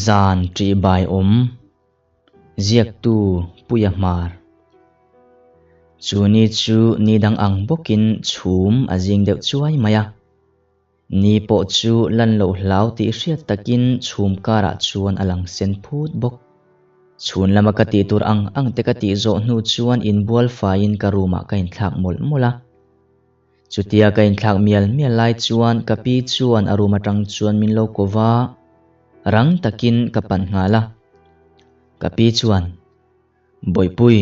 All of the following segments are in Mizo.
Zan ṭihbai awm ziaktu Puia Hmar. Chu ni chu ni dang ang bawkin chhum a zing deuh chuai mai a. Ni pawh chu lan loh hlau tih hriat takin chhum karah chuan a lang sen phut bawk. Chhun lama ka tih tur ang ang te ka tih zawh hnu chuan inbual faiin ka room ah ka inthlak mawlh mawlh a. Chutia ka inthlak mial mial lai chuan ka pi chuan a room atang chuan min lo ko va, rang takin ka pan nghal a. Ka pi chuan, Bawihpui,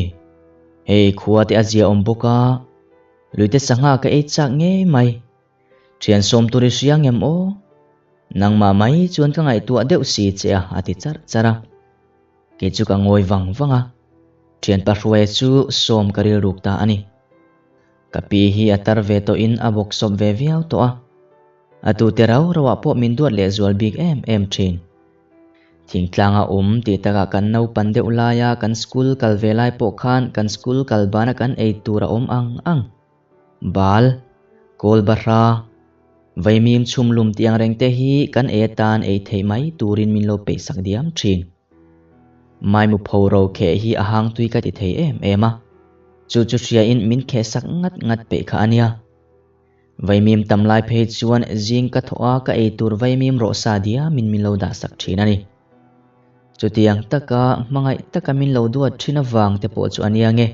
hei khua te a zia awm bawk a, luite sangha ka ei chak ngei mai. Thian sawm tur i hria ngem aw? Nangmah mai chuan ka ngaihtuah deuh si che a, a ti charh charh a. Kei chu ka ngawi vang vang a, thianpa Hruaia chu sawm ka rilruk ta a ni. Ka pi hi a tar ve tawhin a bawk sawp ve viau tawh a, a tute rau rauah pawh min duat lehzual bik em em thin. Thingtlanga awm tih takah kan naupan deuh laia kan school kal ve lai pawh khan kan school kal bana kan ei tur a awm ang ang. Bal, kawl bahra, vaimim chhum lum tih ang reng te hi kan ei atan ei theih mai turin min lo peihsak diam thin. Maimu pho ro kheh hi a hang tui ka ti thei em em a, chu chu hriain min kheh sak ngat ngat peih kha a nia. Vaimim tam lai phei chuan zing ka thawh a ka ei tur vaimim rawh sa diamin min lo dah sak thin a ni. Chutiang taka hmangaih taka min lo duat thin avang te pawh chu a nia nge.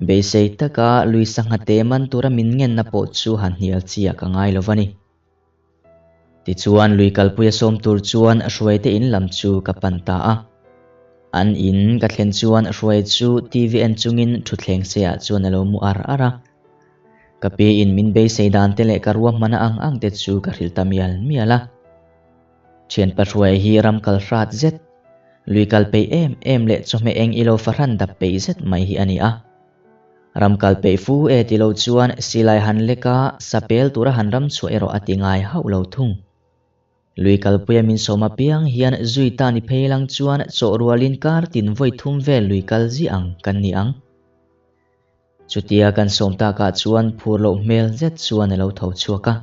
Beisei taka lui sangha te man tura min ngenna pawh chu han hnial chi ah ka ngai lo va ni. Tichuan lui kalpuia sawm tur chuan Hruaite in lam chu ka pan ta a. An in ka thlen chuan Hruai chu TV en chungin thutthleng seiah chuan a lo mu ar ar a. Ka pi in min beisei dan te leh ka ruahmana ang ang te chu ka hrilh ta mial mial a. Thianpa Hruai hi ram kal hrat zet, lui kal peih em em leh chawhmeh eng ilo fahran dap peih zet mai hi a ni a. Ram kal peih fu e ti lo chuan silai han lek a, sapel tura han ram chhuah erawh a ti ngai hauh lo thung. Lui kalpuia min sawm apiang hian zui ta ni phei lang chuan chawh rualin kar tin vawi thum vel lui kal ziah ang kan ni ang. Chutia kan sawm takah chuan phur loh hmel zet chuan a lo tho chhuak a.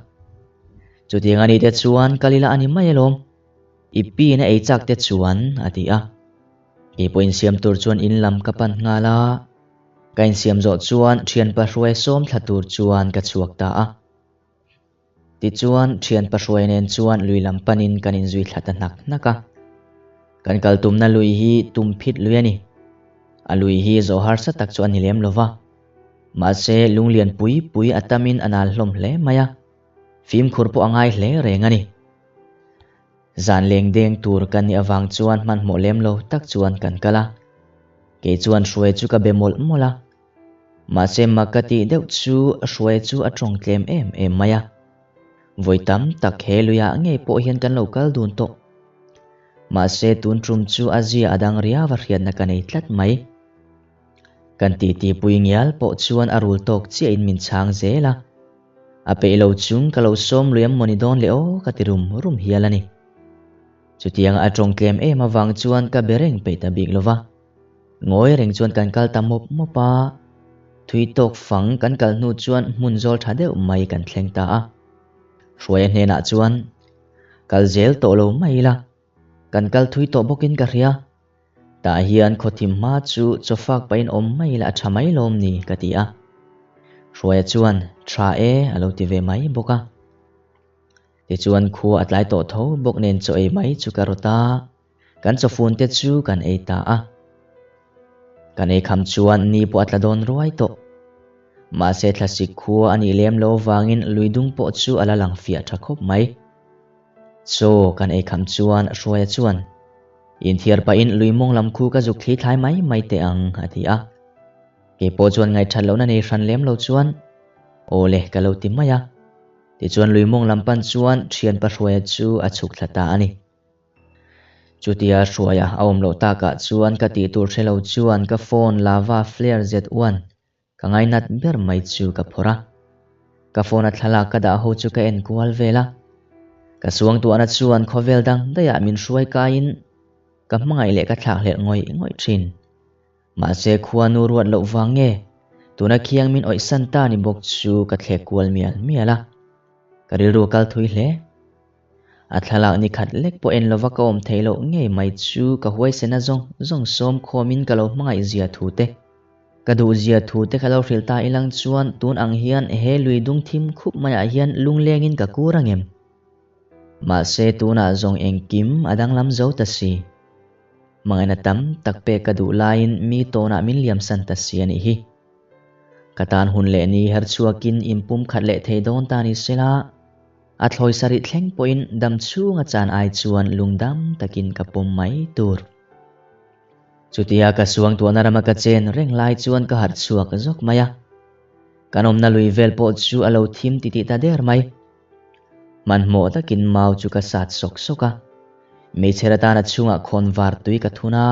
Chutiang a nih te chuan kal ila a ni mai alawm. I pin a ei chak te chuan a ti a. Kei pawh insiam tur chuan in lam ka pan nghal a. Ka insiam zawh chuan thianpa hruai sawm thla tur chuan ka chhuak ta a. Tichuan thianpa hruai nen chuan lui lam panin kan inzui thla ta hnak hnak a. Kan kal tumna lui hi tum phit lui a ni. A lui hi zawh harsa tak chu a ni lem lo va. Mahse lunglian pui pui a tamin a nal hlawm hle mai a. Fimkhur pawh a ngai hle reng a ni. Zan leng deng tur kan nih avang chuan hmanhmawh lem lo tak chuan kan kal a. Kei chuan Hruai chu ka be mawlh mawlh a. Mahse mak ka tih deuh chu Hruai chu a tawng tlem em em mai a. Vawi tam tak he luiah ngei pawh hian kan lo kal dun tawh. Mahse tun tum chu a zia a dang riau a hriatna ka nei tlat mai. Kan titipui ngial pawh chuan a rul tawk chiahin min chhang zel a. A peih lo chung ka lo sawm lui em mawni dawn le aw ka ti rum rum hial a ni. Chutianga a tawng tlem em avang chuan ka be reng peih ta bik lo va. Ngawi reng chuan kan kal ta mawp mawp a. Thui tawk fang kan kal hnu chuan hmun zawl tha deuh mai kan thleng ta a. Hruaia hnenah chuan, Kal zel tawh lo mai ila, kan kal thui tawh bawkin ka hria. Tah hian khawthim hma chu chawfak pahin awm mai la a tha mai lawm ni ka ti a. Hruaia chuan tha e a lo ti ve mai bawk a. Tichuan khua a tlai tawh tho bawk nen chaw ei mai chu ka rawt a, kan chawfun te chu kan ei ta a. Kan ei kham chuan ni pawh a tla dawn ruai tawh. Mahse thlasik khua a nih lem lo vangin lui dung pawh chu a la lang fiah tha khawp mai. Chaw kan ei kham chuan Hruaia chuan, Inthiar pahin lui mawng lam khu ka zuk thli thlai mai mai teh ang, a ti a. Kei pawh chuan ngaihthat lohna nei hran lem lo chuan, Aw le, ka lo ti mai a. Tichuan lui mawng lam pan chuan thianpa Hruaia chu a chhuk thla ta a ni. Chutia Hruaia a awm loh takah chuan ka tih tur hre lo chuan ka phone Lava Flare Z1 Ka ngainat ber mai chu ka phawrh a, ka phone a thlalak ka dah ho chu ka en kual vel a. Ka suangtuahna chuan khawvel dang daihah min hruai kaiin ka hmangaih leh ka thlakhlelh ngawih ngawih thin. Mahse khua nu ruat loh vang nge tuna khiang min awihsan ta ni bawk chu ka thlek kual mial mial a. Ka rilru a kal thui hle. A thlalak ni khat lek pawh en lova ka awm theih loh ngei mai chu ka huaisena zawng zawng sawm khawmin ka lo hmangaih zia thu te, ka duh zia thu te ka lo hrilh ta ilang chuan tun ang hian he lui dung thim khup maiah hian lunglengin ka kur ang em? Mahse tunah zawng engkim a danglam zo ta si. Hmangaihna tam tak pek ka duh laiin mi tawnah min liamsan ta si a nih hi. Ka tan hun leh ni her chhuakin inpum khat leh thei dawn ta ni sela, a thlawi sarih thleng pawhin dam chhunga chan ai chuan lungdam takin ka pawm mai tur. Chutia ka suangtuahna rama ka chen reng lai chuan ka harh chhuak zawk mai a. Kan awmna lui vel pawh chu a lo thim titih ta der mai. Hmanhmawh takin mau chu ka sat sawk sawk a. Meichher atana chhungah khawn var tui ka thun a.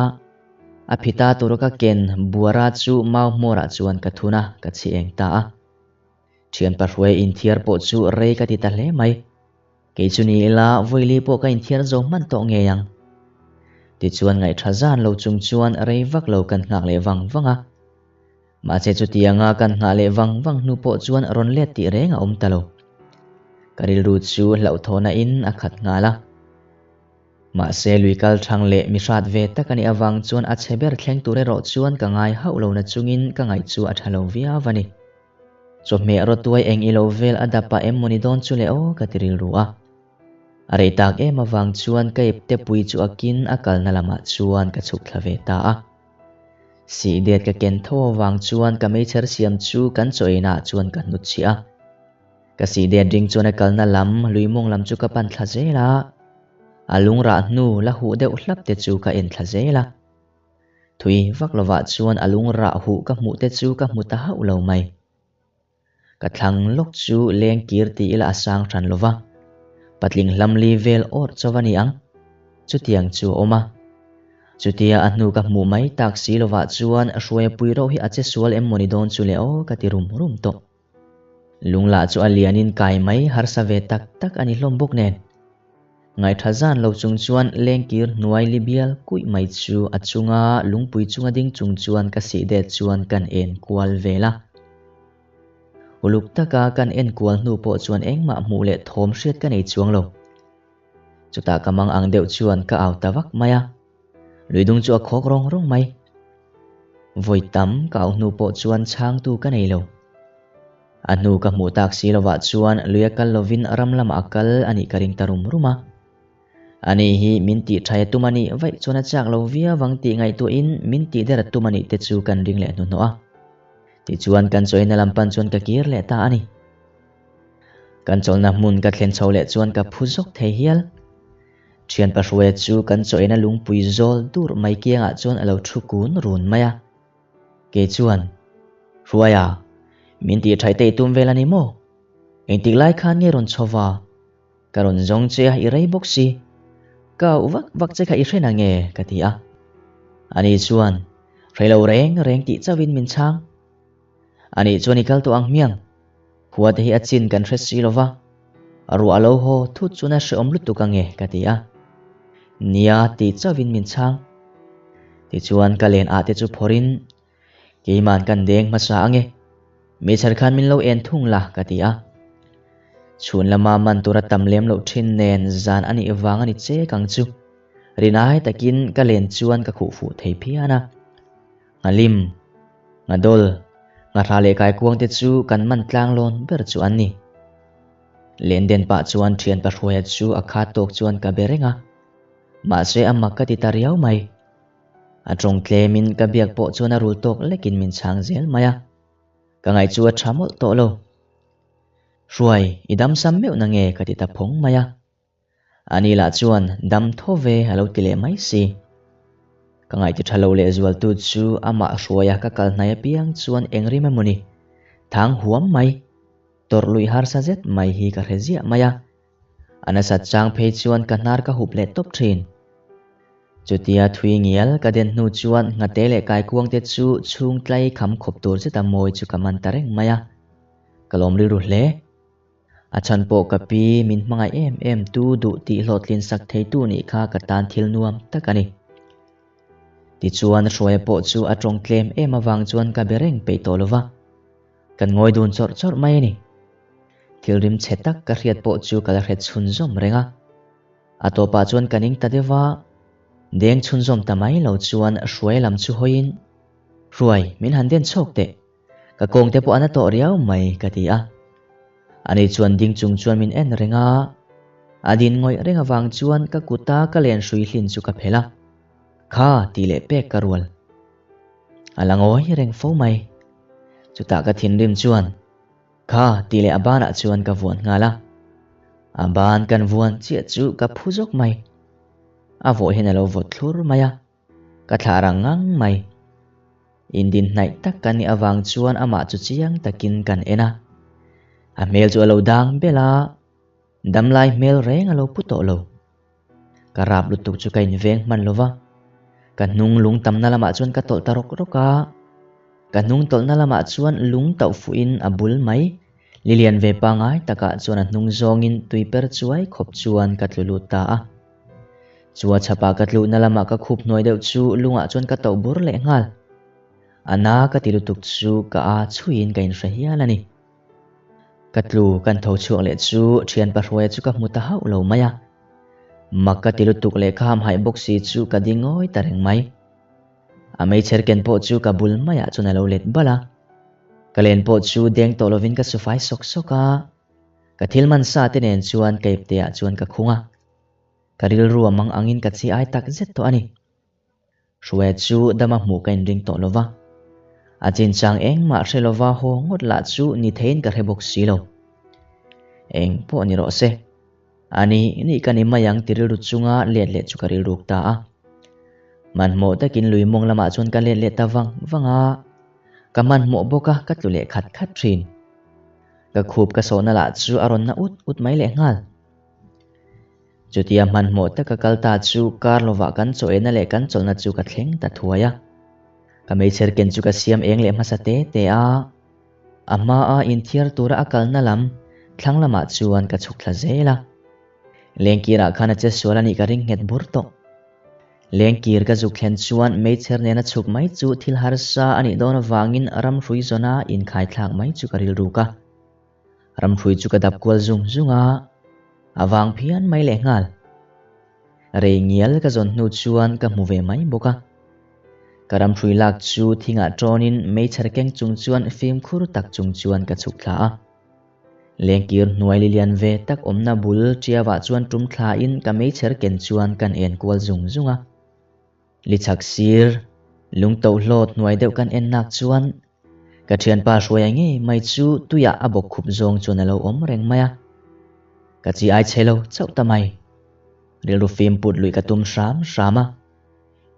A phita tura ka ken buara chu mau hmawrah chuan ka thun a, ka chhi eng ta a. Thian pahruai inthiar pawh chu rei ka ti ta hle mai. Kei chu ni ila vawili pawh ka inthiar zo hman tawh ngei ang. Tichuan ngaihṭha zan lo chung chuan rei vak lo kan nghak leh vang vang a. Mahse chutianga kan nghah leh vang vang hnu pawh chuan rawn let tih reng a awm ta lo. Ka rilru chu hlauhthawhna in a khat nghal a. Mahse lui kal thang leh mi hrat ve tak a nih avang chuan a chhe ber thleng tur erawh chuan ka ngai hauh lo na chungin ka ngaih chu a tha lo viau a ni. Chawhmeh rawtuai eng ilo vel a dap ah em mawni dawn chu le aw ka ti rilru a. A rei tak em avang chuan ka ipte pui chu a kin a kalna lamah chuan ka chhuk thla ve ta a. Sihdet ka ken tho avang chuan ka meichher siam chu kan chaw einah chuan ka hnut chhiah a. Ka sihdet ring chuan a kalna lam luimawng lam chu ka pan thla zel a. A lungrah hnu la huh deuh hlap te chu ka en thla zel a. Thui vak lovah chuan a lungrah huh ka hmuh te chu ka hmu ta hauh lo mai. Ka thlang lawk chu leng kir ti ila a sang hran lo va, patling hlamli vel awrh chauh a ni ang. Chutiang chu a awm a. Chutia a hnu ka hmuh mai tak si lovah chuan hruaia pui reuh hi a che sual em mawni dawn chu le aw ka ti rum rum tawh. Lung lah chu a lianin kai mai harsa ve tak tak a ni hlawm bawk nen. Ngaihṭha zan lo chung chuan lengkir hnuai li bial kuih mai chu a chunga lungpui chunga ding chung chuan ka sih det chuan kan en kual vel a. Uluk taka kan en kual hnu pawh chuan engmah hmuh leh thawm hriat ka nei chuang lo. Chutah ka mang ang deuh chuan ka au ta vak mai a. Luidung chu a khawk rawng rawng mai. Vawi tam ka au hnu pawh chuan chhangtu ka nei lo. A hnu ka hmuh tak si lovah chuan lui a kal lovin ram lamah a kal a nih ka ring ta rum rum a. Ani hi min tih thaia tum a nih vaih chuan a chak lo viau ang tih ngaihtuahin min tih der a tum a nih te chu kan ring leh hnuhnawh a. Tichuan kan chawina lam pan chuan ka kir leh ta a ni. Kan chawlhna hmun ka thlen chho leh chuan ka phu zawk thei hial. Thian Pahruaia chu kan chawina lungpui zawl dur mai kiangah chuan a lo thu kun run mai a. Kei chuan, Hruaia, min tih thaih te i tum vel a ni maw? Engtik lai khan nge rawn chho va? Ka rawn zawng che a, i rei bawk si. Ka auh vak vak che kha i hre na nge? ka ti a. Ani chuan, Hrei lo reng reng tih chauhin min chhang. Ani chuan i kal tawh ang hmiang. Khua te hi a chin kan hre si lo va, ruah a lo haw thut chuan a hrehawm lutuk ange ka ti a. Nia tih chauhin min chhang. Tichuan ka len ah te chu phawrhin keiman kan deng hmasa ange, meichher khan min lo en thung la ka ti a. Chhun lama man tura tam lem loh thin nen zan a nih vang a ni chek ang chu. Rinai takin ka len chuan ka khuh fuh thei phian a. Nghalim, Nghadawl, Nghahrah leh Kaikuang te chu kan man tlang lawn ber chu an ni. Lenden pah chuan thian Pahruaia chu a khat tawk chuan ka be reng a. Mahse a mak ka ti ta riau mai. A tawng tlemin ka biak pawh chuan a rul tawk lekin min chhang zel mai a. Ka ngaih chu a tha mawlh tawh lo. Hruai, i dam sam meuh na nge ka ti ta phawng mai a. Ani lah chuan dam thaw ve a lo ti leh mai si. Ka ngaihti tha lo leh zualtu chu amah hruaia ka kal hnai apiang chuan eng rim emaw ni, thang huam mai, tawrh luih harsa zet mai hi ka hre ziah mai a. A nasat chang phei chuan ka hnar ka hup leh tawp thin. Chutia thui ngial ka den hnu chuan nghate leh kaikuangte chu chhung tlai kham khawp tur zeta mawi chu ka man ta reng mai a. Ka lawm rilru hle. A chhan pawh ka pi min hmangaih em em tu duh tih hlawhtlin sak theitu nih kha ka tan thil nuam tak a ni. Tichuan Hruaia pawh chu a tawng tlem em avang chuan ka be reng peih tawh lova, kan ngawi dun chawrh chawrh mai a ni. Thil rim chhe tak ka hriat pawh chu ka la hre chhunzawm reng a. A tawpah chuan ka ning ta deuh a, deng chhunzawm ta mai lo chuan Hruaia lam chu hawiin, Hruai, min han den chhawk teh. Ka kawng te pawh a na tawh riau mai, ka ti a. Ani chuan ding chung chuan min en reng a, a din ngawih reng avang chuan ka kuta ka len hrui hlin chu ka phelh a. Kha tih leh pek ka rual. A la ngawi reng fo mai. Chutah ka thinrim chuan, Kha tih leh a banah chuan ka vuan nghal a. A ban kan vuan chiah chu ka phu zawk mai. A vawh hian a lo vawt thlur mai a, ka thlah rang ngang mai. Indin hnaih tak kan nih avang chuan amah chu chiang takin kan en a. A hmel chu a lo dang bel a, damlai hmel reng a lo pu tawh lo. Ka rap lutuk chu ka inveng hman lo va, ka hnung lung tamna lamah chuan ka tawlh ta rawk rawk a. Ka hnung tawlhna lamah chuan lung tauh fuhin a bul mai. Lilian ve pangai takah chuan a hnung zawngin tui per chuai khawp chuan ka tlu lut ta a. Chua chhapah ka tluhna lamah ka khup hnuai deuh chu lungah chuan ka tauh bur leh nghal. A na ka ti lutuk chu ka a chhuiin ka inhre hial a ni. Ka tlu kan tho chhuak leh chu thian pahruaia chu ka hmu ta hauh lo mai a. Mak ka ti lutuk leh ka hamhaih bawk si chu ka ding ngawi ta reng mai. A meichher ken pawh chu ka bul maiah chuan a lo let balh a. Ka len pawh chu deng tawh lovin ka sufai sawk sawk a. Ka thil man sa te nen chuan ka ipteah chuan ka khung a. Ka rilru a mang angin ka chi ai tak zet tawh a ni. Hruaia chu dama hmuh ka inring tawh lova. A chinchang engmah hre lova haw ngawt lah chu ni theiin ka hre bawk si lo. Eng pawh ni rawh se. A ni ni ka ni mai ang ti rilru chunga let leh chu ka rilruk ta a. Hmanhmawh takin lui mawng lamah chuan ka let leh ta vang vang a. Ka hmanhmawh bawk a, ka tlu leh khat khat thin. Ka khup ka sawhna lah chu a rawn na ut ut mai leh nghal. Chutia hmanhmawh taka kal ta chu kar lovah kan chaw ena leh kan chawlhna chu ka thleng ta thuai a. Ka meichher ken chu ka siam eng leh hmasa te te a. A hmaa inthiar tura a kalna lam thlang lamah chuan ka chhuk thla zel a. Lengkirah khan a che sual a nih ka ring nghet bur tawh. Lengkir ka zuk thlen chuan meichher nena chhuk mai chu thil harsa a nih dawn avangin ramhrui zawna inkhaithlak mai chu ka rilruk a. Ramhrui chu ka dap kual zung zung a, a vang phian mai lehnghal. Rei ngial ka zawn hnu chuan ka hmu ve mai bawk a. Ka ramhrui lak chu thingah tawnin meichher keng chung chuan fimkhur tak chung chuan ka chhuk thla a. Lengkir hnuai lilian ve tak awmna bul ṭiavah chuan ṭum thlain ka meichher ken chuan kan en kual zung zung a. Lichhak sir, lungtohlawt hnuai deuh kan en nak chuan Ka thianpa hruaia ngei mai chu tuiah a bawk khup zawng chuan a lo awm reng mai a. Ka chi ai chhe lo chauh ta mai. Rilru fim put luih ka tum hram hram a.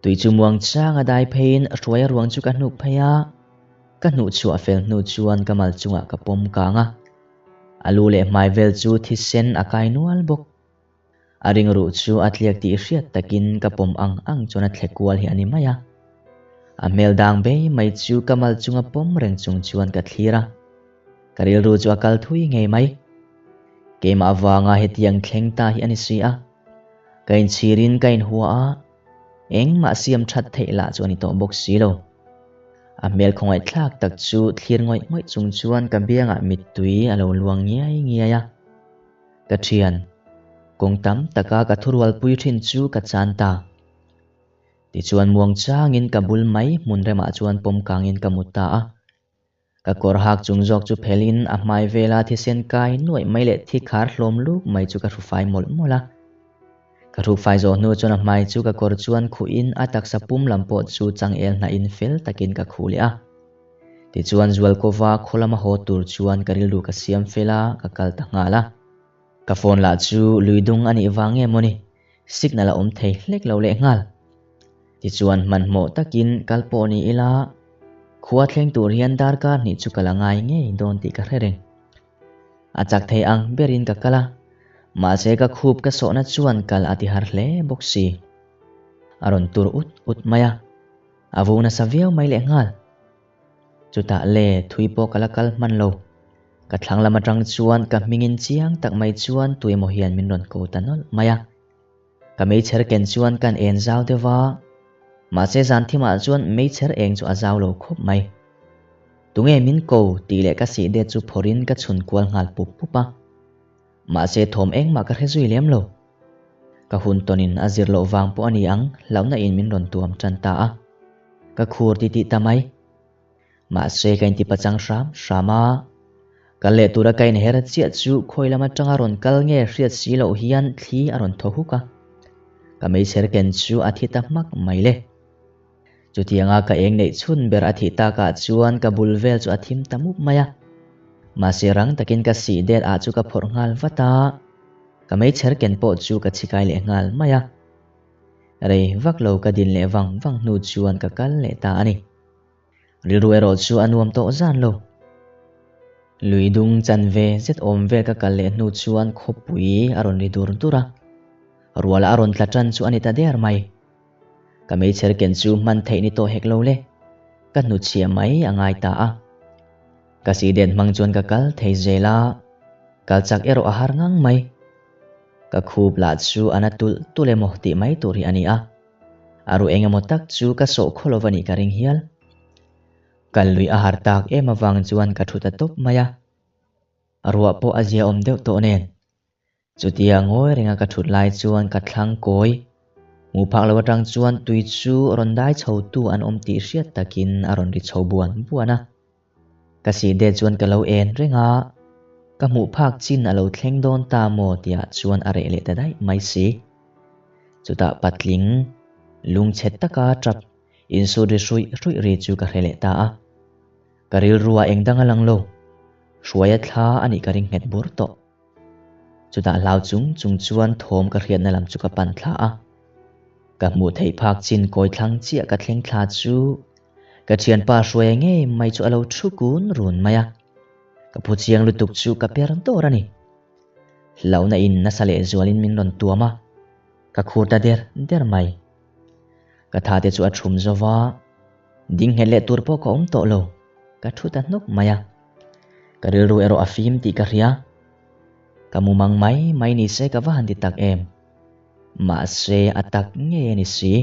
Tui chu muang chang a dai pheiin hruaia ruang chu ka hnuk phei a. Ka hnuh chhuah fel hnu chuan ka mal chungah ka pawm kang a. A lu leh hmai vel chu thisen a kai nual bawk. A ringruh chu a tliak tih hriat takin ka pawm ang ang chuan a thle kual hi a ni mai a. A hmel dang bei mai chu ka mal chunga pawm reng chung chuan ka thlir a. Ka rilru chu a kal thui ngei mai. Keimah avanga hetiang thleng ta hi a ni si a. Ka inchhirin ka inhua a, engmah siam that theih lah chu a ni tawh bawk si lo. A hmel khawngaihthlak tak chu thlir ngawih ngawih chung chuan ka biangah mittui a lo luang ngiai ngiai a. Ka thian, kawng tam taka ka thurualpui thin chu ka chan ta. Tichuan muang changin ka bul mai hmun remah chuan pawm kangin ka mut ta a. Ka kawr hak chung zawk chu phelin a hmai vela thisen kai nuaih mai leh thi khar hlawm luk mai chu ka hrufai mawlh mawlh a. Ka hrufai zawh hnu chuan a hmai chu ka kawr chuan khuhin a taksa pum lam pawh chu changel hnahin fel takin ka khuh leh a. Tichuan Zualkova khaw lama haw tur chuan ka rilru ka siam fel a, ka kal ta nghal a. Ka phone lah chu lui dung a nih vang nge mawni, signal a awm thei hlek lo leh nghal. Tichuan hmanhmawh takin kal pawh ni ila, khua thleng tur hian darkar hnih chu ka la ngai ngei dawn tih ka hre reng. A chak thei ang berin ka kal a, mahse ka khup ka sawhna chuan kal a ti har hle bawk si. A rawn tur ut ut mai a. A vo nasa viau mai leh nghal. Chutah le thui pawh ka la kal hman lo. Ka thlang lam atang chuan ka hmingin chiang tak mai chuan tuemaw hian min rawn ko ta nawlh mai a. Ka meichher ken chuan kan en zau deuh va, mahse zan thimah chuan meichher eng chu a zau lo khawp mai. Tunge min ko tih leh ka sih det chu phawrhin ka chhun kual nghal pup pup a. Mahse thawm engmah ka hre zui lem lo. Ka hun tawnin a zir loh vang pawh a ni ang, hlauhna in min rawn tuam tan ta a. Ka khur titih ta mai. Mahse ka inti pachang hram hram a. Kal leh tura ka inher chiah chu khawi lam atanga rawn kal nge hriat si loh hian thli a rawn thaw huk a. Ka meichher ken chu a thi ta hmak mai le. Chutianga ka eng neih chhun ber a thih takah chuan ka bul vel chu a thim ta mup mai a. Mahse rang takin ka sih det ah chu ka phawrh nghal vat a. Ka meichher ken pawh chu ka chhikai leh nghal mai a. Rei vak lo ka din leh vang vang hnu chuan ka kal leh ta a ni. Rilru erawh chu a nuam tawh zan lo. Lui dung chan ve zet awm vel ka kal leh hnu chuan khawpui a rawn ri dur dur a. Ruala a rawn tla tan chu a ni ta der mai. Ka meichher ken chu hman theih ni tawh hek lo le. Ka hnutchhiah mai a ngai ta a. Ka sidet hmang chuan ka kal thei zel a, kal chak erawh a har ngang mai. Ka khup lah chu a na tulh tulh emaw tih mai tur hi a ni a. A ru eng emaw tak chu ka sawh khaw lova nih ka ring hial. Kal lui a har tak em avang chuan ka thu ta tawp mai a. Ruah pawh a ziaawm deuh tawh nen. Chutia ngawi renga ka thut lai chuan ka thlang kawi. Hmuh phak lo atang chuan tui chu rawn dai chho tu an awm tih hriat takin a rawn ri chho buan buan a. Ka sih det chuan ka lo en reng a, ka hmuh phak chin a lo thleng dawn ta maw tihah chuan a reh leh ta daih mai si. Chutah patling lungchhe taka tap insut ri hruih hruih ri chu ka hre leh ta a. Ka rilruah eng dang a lang lo, hruaia thla a nih ka ring nghet bur tawh. Chutah hlau chung chung chuan thawm ka hriatna lam chu ka pan thla a. Ka hmuh theih phak chin kawi thlang chiah ka thleng thla chu ka thianpa hruaia ngei mai chu a lo thu kun run mai a. Ka phu chiang lutuk chu ka per dawr a ni. Hlauhna in nasa leh zualin min rawn tuam a, ka khur ta der der mai. Ka tha te chu a thum zo va, ding nghet leh tur pawh ka awm tawh lo, ka thu ta hnawk mai a. Ka rilru erawh a fim tih ka hria. Ka mumang mai mai ni se ka va han ti tak em. Mahse a tak ngei a ni si.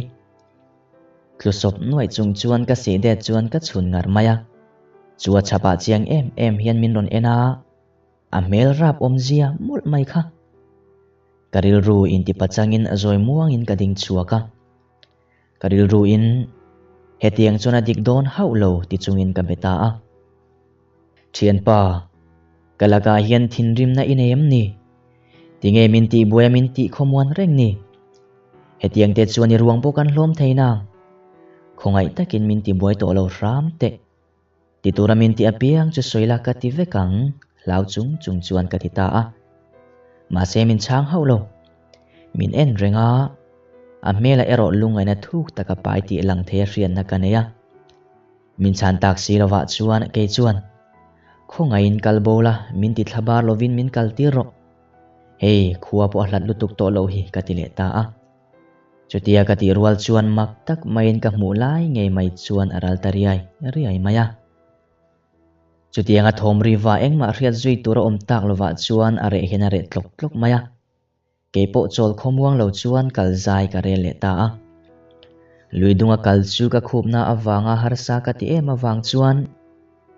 Tlusawp nuaih chung chuan ka sih det chuan ka chhun ngar mai a. Chu a chhapah chiang em em hian min rawn en a, a hmel rap awmzia mawlh mai kha. Ka rilru inti pachangin zawi muangin ka ding chhuak a. Ka rilruin hetiang chuan a dik dawn hauh lo ti chungin ka be ta a. Thianpa, ka lakah hian thinrimna i nei em ni? Tinge min tihbuai a min tih khawmuan reng ni? Hetiang te chuan i ruang pawh kan hlawm thei nang. Khawngaih takin min tibuai tawh lo hram teh. Ti tura min ti apiang chu sawi la ka ti vek ang, hlau chung chung chuan ka ti ta a. Mahse min chhang hauh lo. Min en reng a, a hmelah erawh lungngaihna thuk taka pai tih lang thei a hriatna ka nei a. Min chhan tak si lovah chuan kei chuan, Khawngaihin kal bo la, min ti thla bar lovin min kal tir rawh. Hei, khua pawh a hlat lutuk tawh loh hi ka ti leh ta a. Chutia ka tih rual chuan mak tak maiin ka hmuh lai ngei mai chuan a ral ta riai riai mai a. Chutianga thawm riva engmah hriat zui tur a awm tak lovah chuan a reh hian a reh tlawk tlawk mai a. Kei pawh chawl khawmuang lo chuan kal zai ka rel leh ta a. Lui dunga kal chu ka khupna avanga harsa ka ti em avang chuan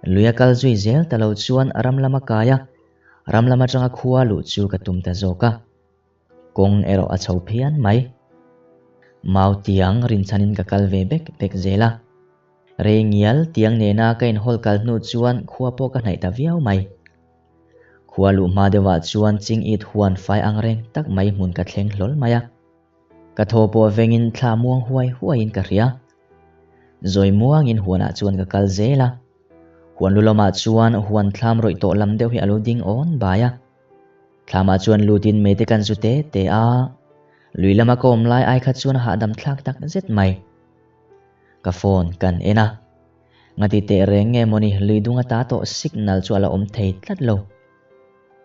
luia kal zui zel ta lo chuan ram lama kai a, ram lam atanga khua luh chu ka tum ta zawk a. Kawng erawh a chho phian mai. Mau tiang rinchhanin ka kal ve bek bek zel a. Rei ngial tiang nena ka inhawl kal hnu chuan khua pawh ka hnaih ta viau mai. Khua luh hma deuhah chuan ching it huan fai ang reng tak mai hmun ka thleng hlawl mai a. Ka thaw pawh vengin thla muang huai huaiin ka hria. Zawi muangin huanah chuan ka kal zel a. Huan lu lamah chuan huan thlam rawih tawh lam deuh hi a lo ding awn bai a. Thlamah chuan lutin mei te kan zu te te a, lui lama ka awm lai ai kha chuan a hahdam thlak tak zet mai. Ka phone kan en a, ngati teh reng nge mawni lui dung ata tawh signal chu a la awm thei tlat lo.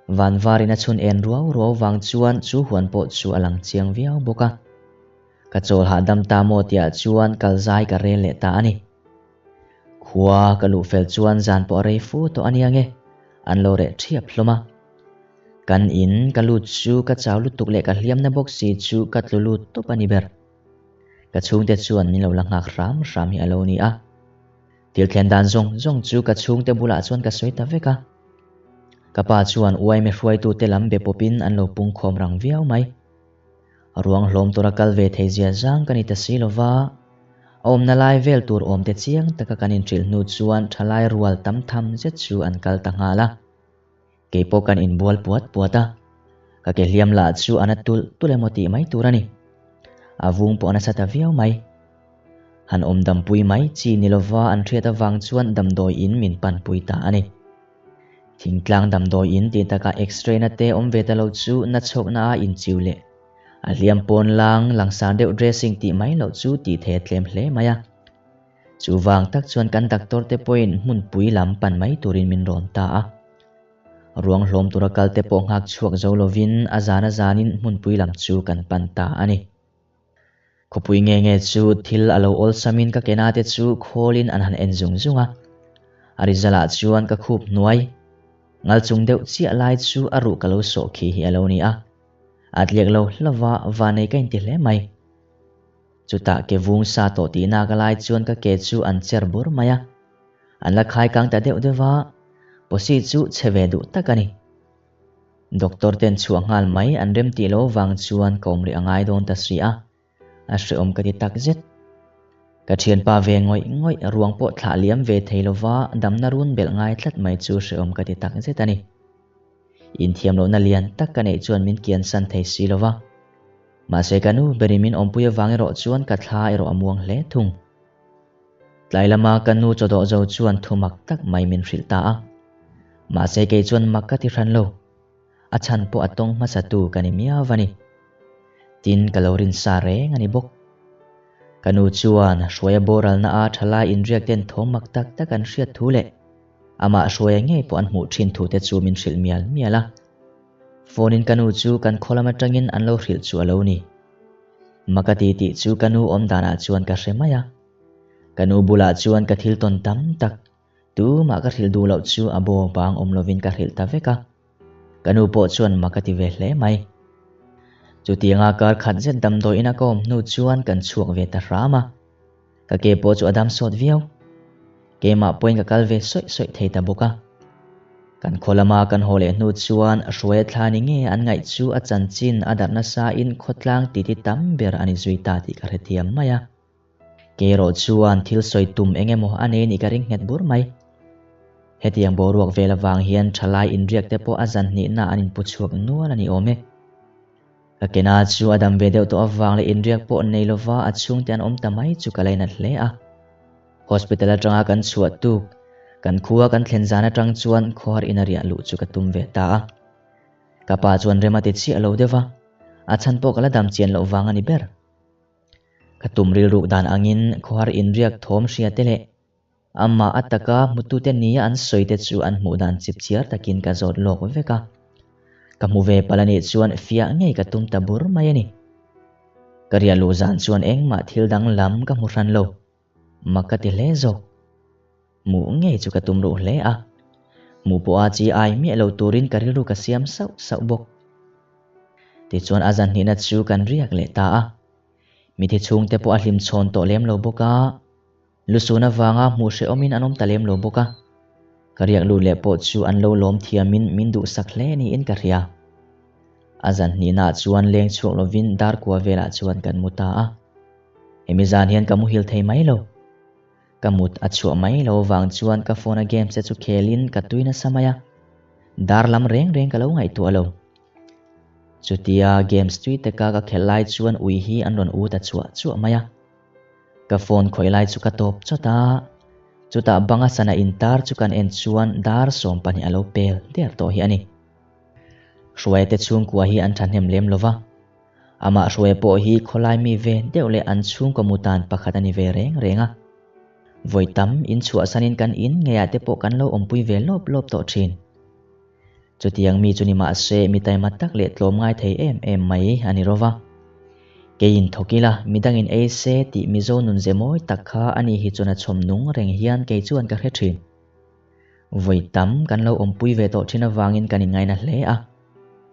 Van varin a chhun en ruau ruau vang chuan chu huan pawh chu a lang chiang viau bawk a. Ka chawl hahdam ta maw tihah chuan kal zai ka rel leh ta a ni. Khua ka luh fel chuan zan pawh a rei fu tawh a nia nge, an lo reh ṭhiap hlawm a. Kan in ka lut chu ka chau lutuk leh ka hliamna bawk si chu ka tlu lut tawp a ni ber. Ka chhungte chuan min lo la nghak hram hram hi a lo ni a. Thil thlen dan zawng zawng chu ka chhungte bulah chuan ka sawi ta vek a. Ka pa chuan uaime hruaitute lam be pawpin an lo pungkhawm rang viau mai. Ruang hlawm tura kal ve thei zia zang ka ni ta si lo va, a awmna lai vel tur awmte chiang taka kan inhrilh hnu chuan thalai rual tam tham zet chu an kal ta nghal a. Kei pawh kan inbual puat puat a, ka ke hliam lah chu a na tulh tulh emaw tih mai tur a ni. A vung pawh a nasa ta viau mai. Han awm dampui mai chi ni lova an hriat avang chuan damdawi in min panpui ta a ni. Thingtlang damdawi in tih takah x-ray na te awm ve ta lo chu na chhawkna a inchiu leh a hliam pawn lang langsar deuh dressing tih mai loh chu tih thei a tlem hle mai a. Chuvang tak chuan kan doctor te pawhin hmunpui lam pan mai turin min rawn ta a. Ruang hlawm tura kal te pawh nghak chhuak zo lovin a zan a zanin hmunpui lam chu kan pan ta a ni. Khawpui nge nge chu thil a lo awlsamin ka kena te chu khawlin an han en zung zung a. A result-ah chuan ka khup hnuai ngal chung deuh chiah lai chu a ruh ka lo sawh khi hi a lo ni a. A tliak lo hlauva vanei ka inti hle mai. Chutah ke vung sa tawh tihna ka lai chuan ka ke chu an cher bur mai a. An la khai kang ta deuh deuh va, Posi chu chhe ve duh tak a ni. Doctor ten chhuah nghal mai an rem tih lo vang chuan ka awm rih a ngai dawn ta si a, a hrehawm ka ti tak zet. Ka thianpa ve ngawih ngawih ruang pawh thlah liam ve thei lova damna run belh ngai tlat mai chu hrehawm ka ti tak zet a ni. Inthiam lohna lian tak ka neih chuan min kiansan thei si lova. Mahse ka nu berin min awmpui avang erawh chuan ka thla erawh a muang hle thung. Tlai lama ka nu chawdawh zo chuan thu mak tak mai min hrilh ta a. Mahse kei chuan mak ka ti hran lo. A chhan pawh a tawng hmasa tu ka ni miau a ni. Tin ka lo rin sa reng a ni bawk. Ka nu chuan Hruaia boralna a thalai inriak ten thawm mak tak tak an hriat thu leh amah Hruaia ngei pawh an hmuh thin thu te chu min hrilh mial mial a. Phone in ka nu chu kan khaw lam atangin an lo hrilh chu a lo ni. Maka ti tih chu ka nu awm danah chuan ka hre mai a. Ka nu bulah chuan ka thil tawn tam tak, tumah ka hrilh duh loh chu a baw bang awm lovin ka hrilh ta vek a. Ka nu pawh chuan mak a ti ve hle mai. Chutianga kar khat zet damdawi ina ka awm hnu chuan kan chhuak ve ta hram a. Ka ke pawh chu a dam sawt viau. Keimah pawhin ka kal ve sawih sawih thei ta bawk a. Kan khaw lama kan haw leh hnu chuan Hruaia thla ni nge an ngaih chu a chanchin a darh nasain khawtlang titi tam ber a ni zui ta tih ka hrethiam mai a. Kei erawh chuan thil sawi tum eng emaw a nei nih ka ring nghet bur mai. Hetiang boruak vel avang hian thalai inriak te pawh a zan hnihna an inpu chhuak nual a ni awm e. Ka kena chu a dam ve deuh tawh avang leh inriak pawh nei lova a chhungte an awm ta mai chu ka lainat hle a. Hospital atanga kan chhuah tuk, kan khua kan thlen zan atang chuan khawhar ina riah luh chu ka tum ve ta a. Ka pa chuan rem a ti chiah lo deuh va, a chhan pawh ka la dam chian loh vang a ni ber. Ka tum rilruk dan angin khawhar inriak thawm hria te leh Amah a taka hmutute nia an sawi te chu an hmuh dan chip chiar takin ka zawt lawk vek a. Ka hmu ve palh anih chuan fiah ngei ka tum ta bur mai a ni. Ka riah luh zan chuan engmah thil dang lam ka hmu hran lo. Mak ka ti hle zawk. Hmuh ngei chu ka tum ruh hle a. Hmuh pawh a chi ai miah lo turin ka rilru ka siam sauh sauh bawk. Tichuan a zan hnihna chu kan riak leh ta a. Mithi chhungte pawh a hlim chhawn tawh lem lo bawk a. Lusun avanga hmuh hrehawmin an awm ta lem lo bawk a, ka riak lut leh pawh chu an lo lawm thiamin min duhsak hle niin ka hria. A zan hnihnaah chuan leng chhuak lovin dar kua velah chuan kan mu ta a. Hemi zan hian ka muhil thei mai lo. Ka mut a chhuah mai lo vang chuan ka phone a games te chu khelin ka tui nasa mai a, dar lam reng reng ka lo ngaihtuah lo. Chutia games tui taka ka khelh lai chuan ui hi an rawn u ta chuah chuah mai a. Ka phone khawih lai chu ka tawp chawt a, chutah banga sana intar chu kan en chuan dar 12 a lo pel der tawh hi a ni. Hruaia te chhungkua hi an thahnem lem lo va, amah Hruaia pawh hi khawlai mi ve deuh leh an chhungkaw mutan pakhat a ni ve reng reng a. Vawi tam inchhuahsanin kan in ngeiah te pawh kan lo awmpui ve lawp lawp tawh thin. Chutiang mi chu ni mah se mi taima tak leh tlawmngai thei em em mai a ni rova. Keiin thawk ila midangin ei se tih Mizo nun ze mawi tak kha a ni hi chuan a chhawm nung reng hian kei chuan ka hre thin. Vawi tam kan lo awmpui ve tawh thin avangin kan inngaina hle a.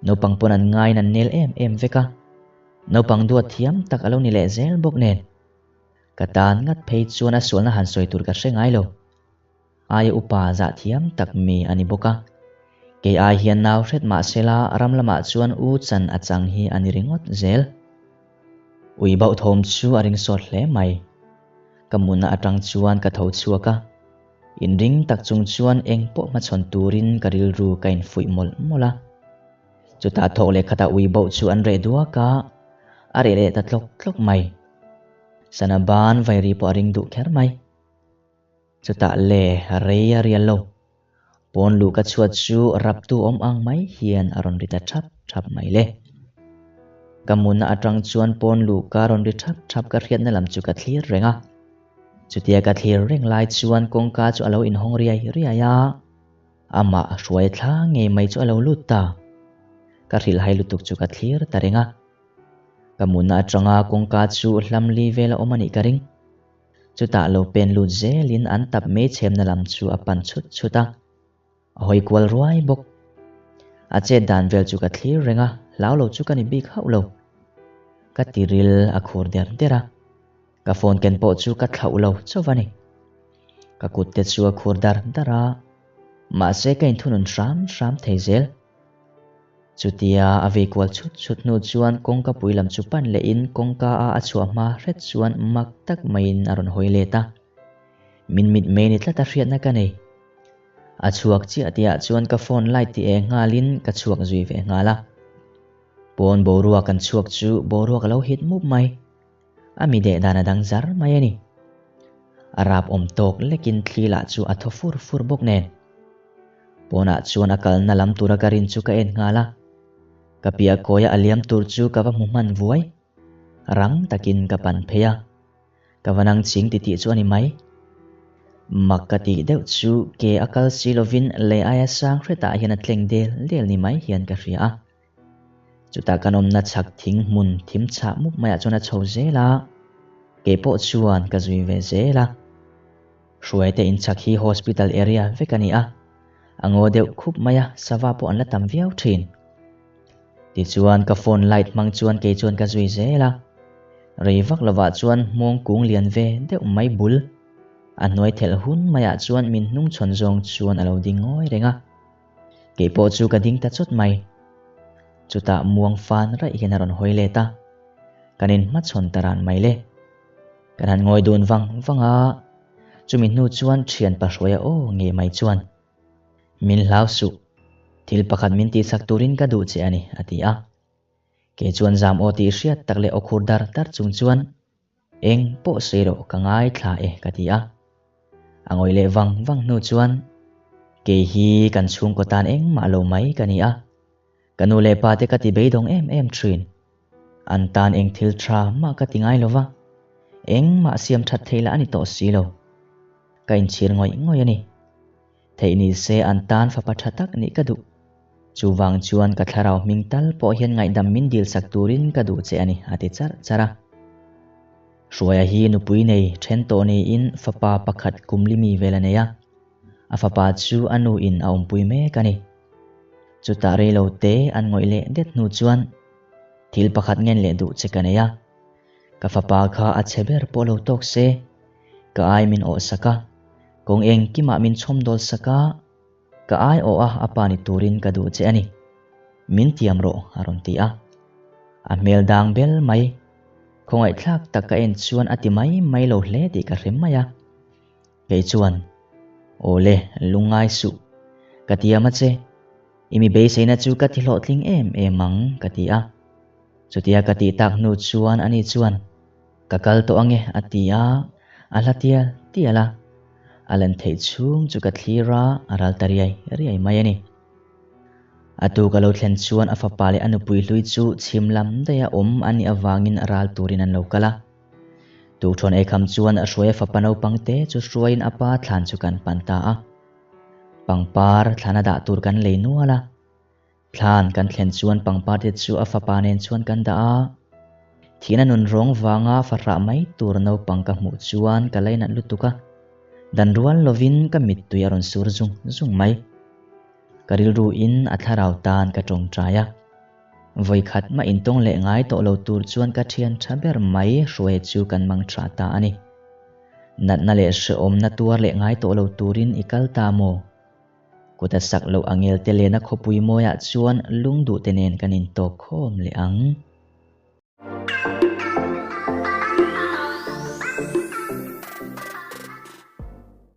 Naupang pawn an ngaiin an nel em em vek a. Naupang duat thiam tak a lo ni leh zel bawk nen. Ka tan ngat phei chuan a sualna han sawi tur ka hre ngai lo. Aia upa zah thiam tak mi a ni bawk a. Kei ai hian nau hret mah sela ram lamah chuan u chan a chang hi a ni ringawt zel. Ui bauh thawm chu a ring sawt hle mai. Ka mutna atang chuan ka tho chhuak a. Inring tak chung chuan eng pawh hmachhawn turin ka rilru ka infuih mawlh mawlh a. Chutah thawk leh khatah ui bauh chu an reh duak a, a reh leh ta tlawk tlawk mai. Sana ban vairi pawh a ring duh kher mai. Chutah le rei a rial lo. Pawn luh ka chhuat chu raptu awm ang mai hian a rawn ri ta thap thap mai le. Ka mutna atang chuan pawn luh ka rawn ri thap thap ka hriatna lam chu ka thlir reng a. Chutia ka thlir reng lai chuan kawngka chu a lo inhawng riai riai a, amah hruai thla ngei mai chu a lo lut ta. Ka hrilhhai lutuk chu ka thlir ta reng a. Ka mutna atanga kawngka chu hlam li vel a awm a nih ka ring. Chutah lo pen lut zelin an tap mei chhemna lam chu a pan chhut chhut a, a hawi kual ruai bawk. A chet dan vel chu ka thlir reng a, hlau lo chu ka ni bik hauh lo. Ka tiril a khur der der a, ka phone ken pawh chu ka thlauh lo chauh a ni. Ka kut te chu a khur dar dar a, mahse ka inthunun hram hram thei zel. Chutia a vei kual chhut chhut hnu chuan kawngka pui lam chu pan lehin kawngka a a chhuah hma hret chuan mak tak maiin a rawn hawi let a. Min mit mei ni tlat a hriatna ka nei. A chhuak chiah tihah chuan ka phone light ti eng nghalin ka chhuak zui ve nghal a. Pawn boruak kan chhuak chu boruak a lo hit mup mai. A mi deh dan a dang zar mai a ni. A rap awm tawk lekin thli lah chu a thaw fur fur bawk nen. Pawnah chuan a kalna lam tura ka rin chu ka en nghal a. Ka piah kawia a liam tur chu ka va hmu hman vuai. Rang takin ka pan phei a. Ka va nang ching titih chu a ni mai. Mak ka tih deuh chu ke a kal si lovin lei aia sang hretah hian a tleng del del ni mai hian ka hria a. Chutah kan awmna chhak thing hmun thim chhah mup maiah chuan a chho zel a, kei pawh chuan ka zui ve zel a. Hruaite inchhak hi hospital area vek a ni a, a ngaw deuh khup mai a, sava pawh an la tam viau thin. Tichuan ka phone light hmang chuan kei chuan ka zui zel a, rei vak lovah chuan hmawng kung lian ve deuh mai bul, a hnuai thelh hun maiah chuan min hnungchhawn zawng chuan a lo ding ngawi reng a. Kei pawh chu ka ding ta chawt mai. Chutah muang fan raih hian a rawn hawi let a, kan inhmachhawn ta ran mai le. Kan han ngawi dun vang vang a, chumi hnu chuan thian pahruaia aw ngei mai chuan, Min hlau suh, thil pakhat min tihchak turin ka duh che a ni, a ti a. Kei chuan zam aw tih hriat tak leh aw khur dar dar chung chuan, Eng pawh sawi rawh ka ngaithla e ka ti a. A ngawih leh vang vang hnu chuan, Kei hi kan chhungkaw tan engmah lo mai ka ni a. Ka nu leh pa te ka ti beidawng em em thin. An tan eng thil tha mah ka ti ngai lo va, engmah siam that thei lah a ni tawh si lo. Ka inchhir ngawih ngawih a ni. Theih ni se an tan fapa tha tak nih ka duh. Chuvang chuan ka thlarau hming tal pawh hian ngaihdam min dil sak turin ka duh che a ni, a ti charh charh a. Hruaia hi nupui nei then tawh niin fapa pakhat kum li mi vel a nei a. A fapa chu a nu in a awmpui mek a ni. Chutah rei lo te an ngawih leh det hnu chuan thil pakhat ngen leh duh che ka nei a. Ka fapa kha a chhe ber pawh lo tawk se, ka ai min awh sak a, kawng engkimah min chhawmdawl sak a, ka ai awh a a pa ni turin ka duh che a ni. Min tiam rawh a rawn ti a. A hmel dang bel mai. Khawngaihthlak tak ka en chuan a ti mai mai lo hle tih ka hre mai a. Kei chuan, Aw le, lungngai suh. Ka tiam a che. I mi beiseina chu ka ti hlawhtling em em ang, ka ti a. Chutia ka tih tak hnu chuan ani chuan, Ka kal tawh ange, a ti a, a hla tial tial a. A lan theih chhung chu ka thlir a, a ral ta riai riai mai a ni. A tu ka lo thlen chuan a fapa leh a nupui hlui chu chhim lam daiha awm a nih avangin ral turin an lo kal a. Tukṭhuan eikham chuan a hruaia fapa naupang te chu hruaiin a pa thlan chu kan pan ta a. Pangpar thlana dah tur kan lei nual a. Thlan kan thlen chuan pangpar te chu a fapa nen chuan kan dah a. Thihna nun rawng vanga fahrah mai tur naupang ka hmuh chuan ka lainat lutuk a. Dan rual lovin ka mittui a rawn sur zung zung mai. Ka rilru in a thlarau tan ka tawngtai a. Vawikhat mah intawng leh ngai tawh lo tur chuan ka thian tha ber mai hruai chu kan mang tha ta a ni. Natna leh hrehawmna tuar leh ngai tawh lo turin i kal ta maw? Kut a sak loh angel te lehna khawpui mawiah chuan lungduh te nen kan intawk khawm leh ang.